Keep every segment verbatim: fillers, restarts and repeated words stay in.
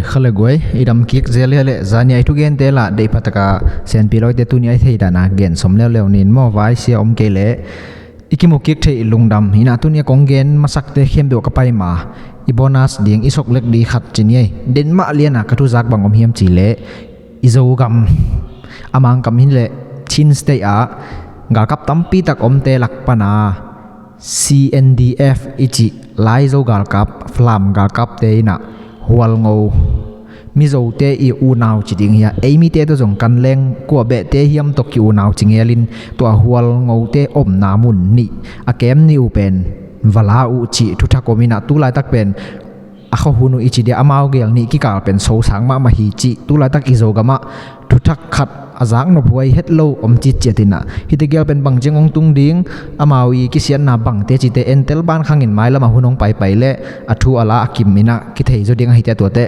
Kha le guai, i dam kik zel hia le, zani a i thugente la deih phataka sianpi loite tuni a i thei dana gen som leuleu nin maw, vai sia om kei le i kimu kik theih lungdam ina. Tuni a kong gen masakte khempeuh ka pai ma, i bonus ding, i sok lek ding khat ci ni ei. Den mah liana ka thuzak bang om hiam ci le, i Zogam a Mangkam hi le Chin State ah galkap tampi tak omte lak pana C N D F i cih Laizo galkap, Falam galkapte ina Hualngo, Mizote i unau ci ding hia, ei mite tawh zong kan leng kua behte hiam tawh ki unau ci ngelin, tua Hualngote omna mun nih a kem nih uh pen va la uh cih thuthak om ina, tu laitak pen a khuahun uh i ci dia, amau gel nih kikal pen sosang mahmah hi cih tu laitak i Zogamah thuthak khat a zak nop huai het lo om citciat ina. Hite gel pen bang ciang hong tung ding, amau i kisiatna bangte cite entel ban khangin mailamah hun hong paipai le a thu a la a kim ina kithei zaw ding ahite tuate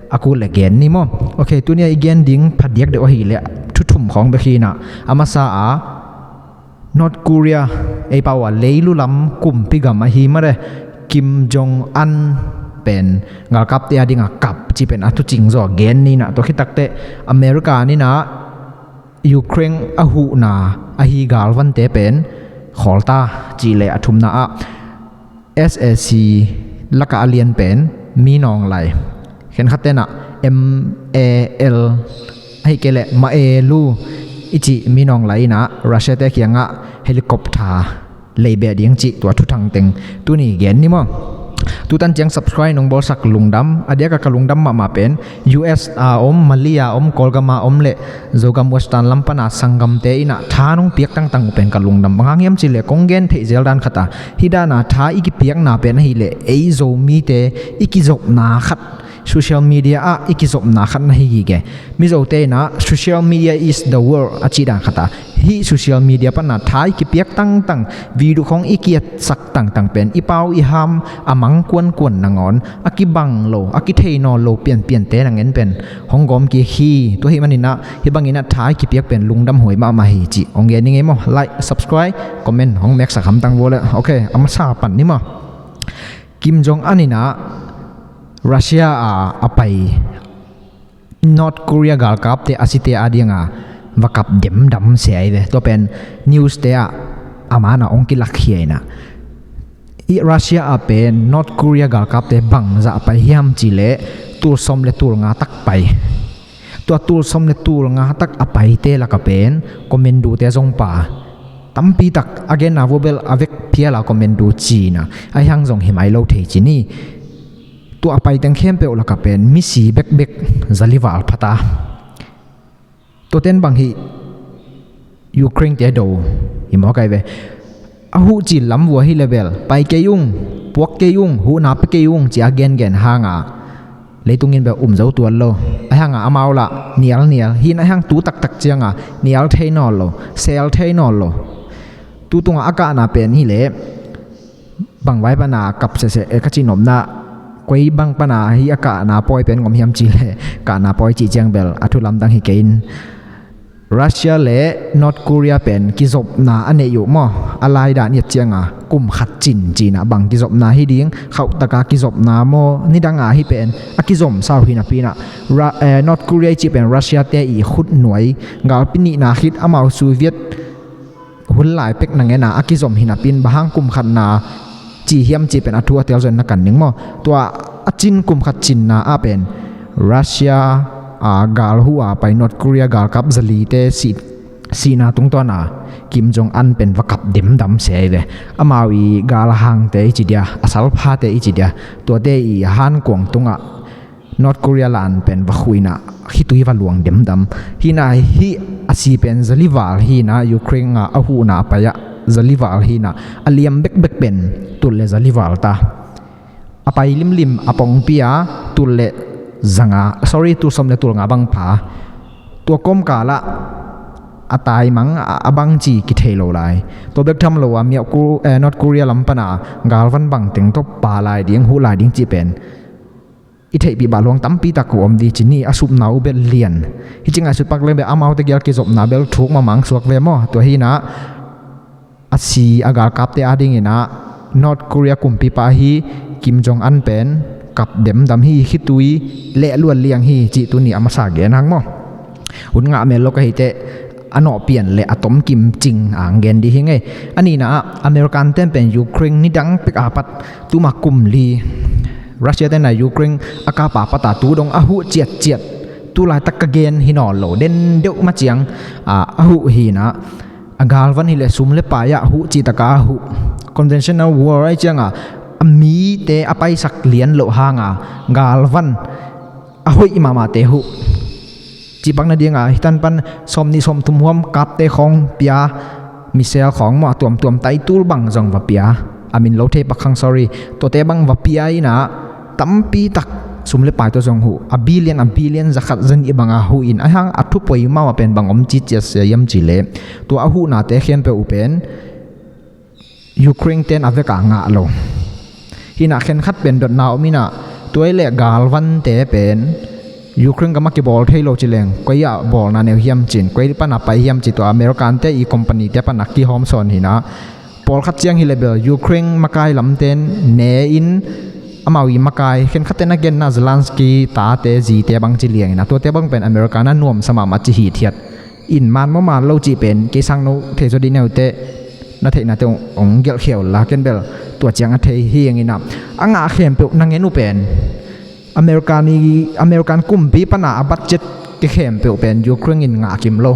a kul le gen ni maw. Ok, tuni a i gen ding phadiak deuh ahih le thu thum khawng bek hi ina. A masa a, North Korea, ei pau a leilu lam kumpi gam ahi mare, Kim Jong Un pen galkapte a dinga kap ci pen a thucing zaw gen ni ina. Tua khitakte America nina Ukraine a huhna ahi galvante pen khawlta ci le a thumna ah S A C laka a lian pen Min Aung Hlaing, khenkhat tenah M A L, ahih kei leh Maelu i cih Min Aung Hlaing inah Russia te kiangah helicopter lei beh ding cih tua thuthang teng tuni gen ni maw. Tutan ciang subscribe nong bawlsak lungdam, a diaka ka lungdam mahmah pen U S a om, Malaysia a om, Kawlgam a om le Zogam Western lam pana sanggamte inah tha nong piak tangtang uh pen ka lungdam. Bang hang hiam cih leh kong gen theih zel dan khat a, hih dana tha i kipiakna pen ahih leh ei Zomite i kizopna khat, social media ah i kizopna khat na hi gige. Mizote inah social media is the world a cih dan khat a, hih social media pana tha i kipiak tangtang, video khong i kiatsak tangtang pen i pau i ham a mang kuankuan nangawn a kibang lo, a kithei nawn lo pianpiante nangen pen hong gawm kik hi. Tua hih maninah hih banginah tha i kipiak pen lungdam huai mahmah hi cih hong gen ni ngei maw. Like, subscribe, comment hong meksak hamtang vua le. Ok, a masa pan ni maw. Kim Jong Un inah Russia a a pai North Korea galkapte a site a dinga va kap demdam sia hi ve. Tua pen news te ah a mana hong kilakkhia inah, i Russia a pen North Korea galkapte bangzah a pai hiam cih leh tul sawm le tul nga tak pai. Tua tul sawm le tul nga tak a paite laka pen commando te zong pa tampi tak, a genna vua bel a vek phiala commando cina, ahi hang zong hi mai lo thei ci ni. Tua a pai teng khempeuh laka pen misi bekbek zalival phata. Tuaten bang hih Ukraine te do hi mawk ai ve. A huh cil lam vua hi le bel pai kei ung, puak kei ung, huhna pe kei ung ci a gengen hanga leitungin bel um zo tuan lo. Ahi hanga amau lah nialnial hi na, ahi hang tu taktak cianga nial thei nawn lo, sel thei nawn lo. Tu tunga a kahna pen hi le bang vai pana kap sese, eh, ka cihnopna koi bang pana hi a kahna pawi pen ngom hiam cih le, kahna pawi cih ciang bel a thu lamdang hi kei in, Russia le North Korea pen kizopna a neih uh maw, a laidan i et cianga kum khat cin cina bang kizopna hi ding, khauhtaka kizopna maw, nidanga hi pen a kizom sau hi napi inah Ra-, eh, North Korea i cih pen Russia te i khutnuai, galpi nihna khit amau Soviet hun lai pek nangena a kizom hi napi in, bang hang kum khatna ci hiam cih pen a thu a tel zon na kan ning maw. Tua a cin kum khat cinna ah pen Russia a gal huh a pai North Korea galkap zalite sih, sihna tungtawna Kim Jong Un pen va kap demdam sia hi ve. Amau i galhangte i ci dia, a salphate i ci dia, tuate i hankuang tungah North Korea lan pen va khuh inah khitui va luang demdam. Hi na, hih a si pen zalival hi na, Ukraine a a huhna a pai ah zalival hi na, a liam bekbek pen tul le zalival ta. A pai limlim a pongpi a tul le zanga, sorry, tul sawm le tul nga bang pha. Tua kawmkalah a taimang a, a bangci kithei lo lai. Tua bek tham lo a miah Ku-, eh, North Korea lam pana galvan bang teng tawh pa lai ding, huh lai ding cih pen i theihpih bah luang tampi tak uh om di ci ni. A supna uh bel lian. Hi ci ngaihsut pak leng bel amaute gial kizopna bel thuk mamang suak ve maw. Tua hi na, a si a galkapte a dinginah North Korea kumpipa ahi Kim Jong Un pen kap demdam hi, khitui leh luat liang hi, cih tuni a masa gen hang maw. Hun ngah mel lo ka hi teh, a nawh pian le a tom kim cing ang gen dih hi ngei. A nihna ah American ten pen Ukraine nidang pek a pat tuma kum li Russia ten a Ukraine a kap a pat a tu dong a huh ciatciat, tu laitak ka gen hi nawn lo, den deuh ma ciang a, a huh hi na. A galvan hi le sum le pai ah huh cih taka a huh. Conventional war ai cianga a mite a paisak lian loh hanga galvan a hoih mahmahte huh. Cih pak nadinga hitan pan sawm nih sawm thum huam kapte khawng pia, missile khawng maw a tuamtuam taitul bang zong va pia. A min lo thei pak khang, sorry. Tuate bang va pia ina tampi tak sum le pai tawh zong huh. A billion, a billion, za khat za nih banga huh in, ahi hang a thupoi mahmah pen bang om ci ciat sia hiam cih leh, tua a huhnate khempeuh uh pen Ukraine ten a veka ngah lo. Hi na khenkhat pen dotna om ina, tua i leh galvante pen Ukraine gam a kibawl thei lo ci leng, koi ah bawlna neu hiam cin, koi pan a pai hiam ci, tua American te i company te pan a kihawm sawn hi na. Pawlkhat ciang hi le bel Ukraine makai lamten ne in, amau i makai, khenkhat ten a genna Zelensky tate zite bang ci liang ina, tuate bang pen American a nuamsa mahmah ci hithiat. In man maw man lo cih pen kei sang no thei zaw dih neu teh, na theihna teh hong gelh khia un la, ken bel tua ciang a thei hi ing ina. A ngah khempeuh na ngen uh pen American i, American kumpi pana a budget ke khempeuh pen Ukraine in ngah kim lo.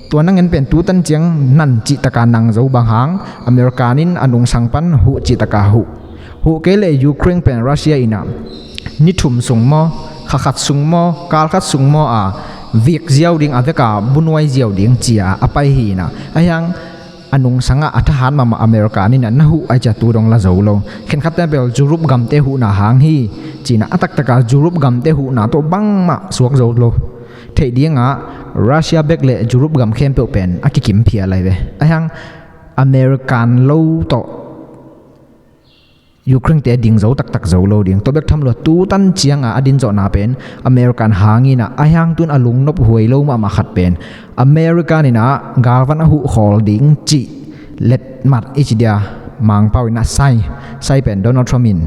Tua na ngen pen tu tan ciang nan cih taka nang zo bang hang, American in a nungsang pan huh cih taka huh. Huh kei le Ukraine pen Russia ina ni thum sung maw, kha khat sung maw, kal khat sung maw a vik ziau ding, a veka bunuai ziau ding cia a pai hi ina. Ahi hang a nungsangah a thahat mahmah American ina na huh ai cia tu dong la zo lo. Khenkhat te bel Europe gamte huhna hang hi cina, a taktaka Europe gamte huhna tawh bangmah suak zo lo. Theih dingah Russia bek le Europe gam khempeuh pen a kikim phial lai ve. Ahi hang American lo tawh Ukraine te ding zo taktak zo lo ding. Tua bek tham lua tu tan cianga a din zawhna pen American hang ina, ahi hang tun a lungnop huai lo mahmah khat pen American ina galvan a huh khawl ding cih letmat i ci dia, Mangpau ina sai, sai pen Donald Trump in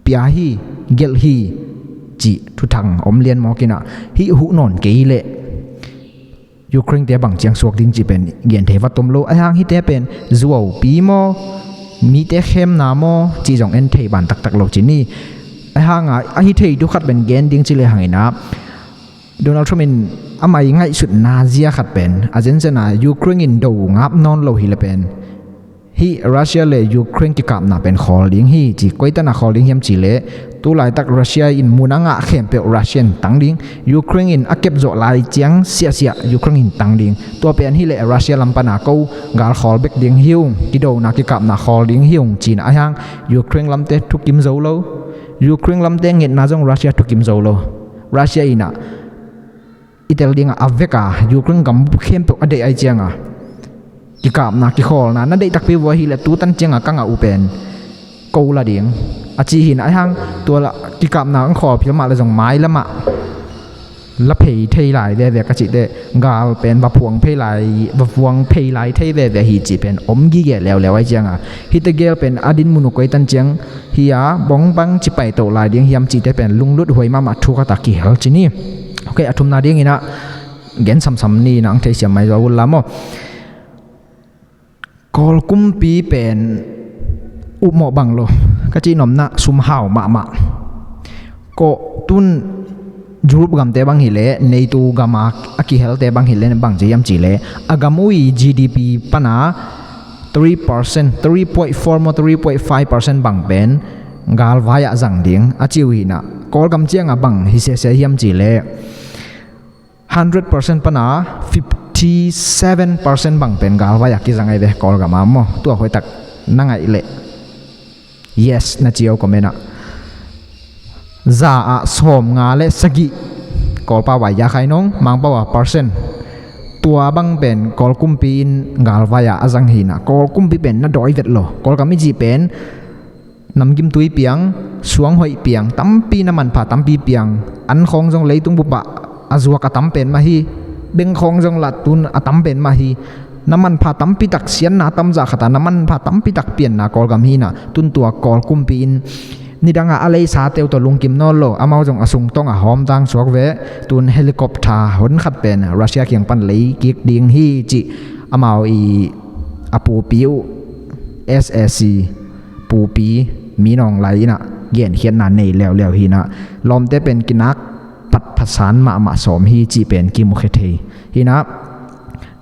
pia hi, gelh hi cih thuthang om lian mawk ina, hih huh nawn kei leh Ukraine te bang ciang suak ding cih pen gen thei vat om lo. Ahi hang hihte pen zuaupi maw, mite khemna maw cih zong en thei ban taktak lo ci ni. Ahi hanga a hi thei tu khat pen gen ding ci le hang ina, Donald Trump in amah i ngaihsutna zia khat pen a zenzen a Ukraine in do ngap nawn lo hi le pen hih Russia le Ukraine kikapna pen khawl ding hi ci. Koi tan a khawl ding hiam cih leh, tu laitak Russia in mun a ngah khempeuh Russia in tang ding, Ukraine in a kep zawh lai ciang siahsiah Ukraine in tang ding. Tua pen hi leh Russia lam pana ko gal khawl bek ding hi ung, kidona kikapna khawl ding hi ung cina. Ahi hang Ukraine lamte thukim zo lo, Ukraine lamte ngetna zong Russia thukim zo lo. Russia ina i tel dingah a veka Ukraine gambup khempeuh a deih ai cianga kikapna kikhawlna na deih takpi vua hi le tu tan cianga ka ngah uh pen ko la ding a ci hi na. Ahi hang tua la kikapna ang khawl phil mah le zong mai lamah la phei thei lai veve ka cih teh, gal pen va phuang phei lai, va phuang phei lai thei veve hi cih pen om gige leuleu ai cianga hihte gel pen a din mun uh koi tan ciang hi a, bong bang ci pai toh lai ding hiam cihte pen lunglut huai mahmah thu khat a kihel ci ni. Ok, a thumna ding ina gen samsam ni, nang theisiam mai zo uh la maw. Kawl kumpi pen upmawh bang lo ka cih nopna, sum hau mahmah. Kawh tun Europe gamte bang hi leh, NATO gama a kihelte bang hi leh bang ci hiam cih leh, a gam uh i G D P pana three percent, three point four maw three point five percent bang pen galvai ah zang ding a ci uh hi na. Kawlgam ciangah bang hi sese hiam cih leh, hundred percent pana fifty seven percent bang pen galvai ah kizang ai ve Kawlgam ah maw. Tua hoihtak na ngaih leh yes na ci uh comment ah. Za ah sawmnga le sagih Kawlpau ah yakhai nong, Mangpau ah percent. Tua bang pen Kawl kumpi in galvai ah a zang hi na. Kawl kumpi pen na dawi vet lo. Kawlgam i cih pen namgim tui piang, suang hoih piang, tampi na manpha tampi piang. An khawng zong leitung bupah a zuak a tam pen mah hi. Beng khawng zong lat tun a tam pen mah hi. Na manpha tampi tak sianna a tamzah khatah na manpha tampi tak pianna Kawlgam hi na. Tun tua Kawl kumpi in Nidangah a leisate uh tawh lungkim nawn lo, amau zong a sungtong a hawm tangsuak ve. Tun helicopter hon khat pen Russia kiang pan lei kik ding hi cih amau i a pupi uh S A C pupi Min Aung Hlaing inah genkhiatna nei leuleu hinah, lawmte pen kinak patphasan mahmah sawm hi cih pen kimukhia thei hinah.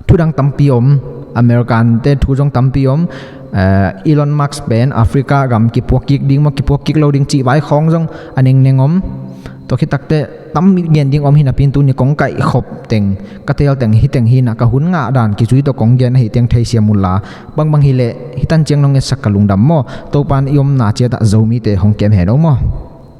Thudang tampi om, American te thu zong tampi om. Eh, Elon Musk pen Africa gam kipuak kik ding maw, kipuak kik lo ding cih vai khawng zong a nengneng om. Tua khitakte tam gen ding om hinah, pin tuni kong kaih khop teng, ka tel teng hi teng hinah, ka hun ngah dan kizui tawh kong gen ahi teng theisiam unla, bangbang hileh hitan ciang nong ngetsak ka lungdam maw. Topan i omna ciatah Zomite hong kem hen o maw.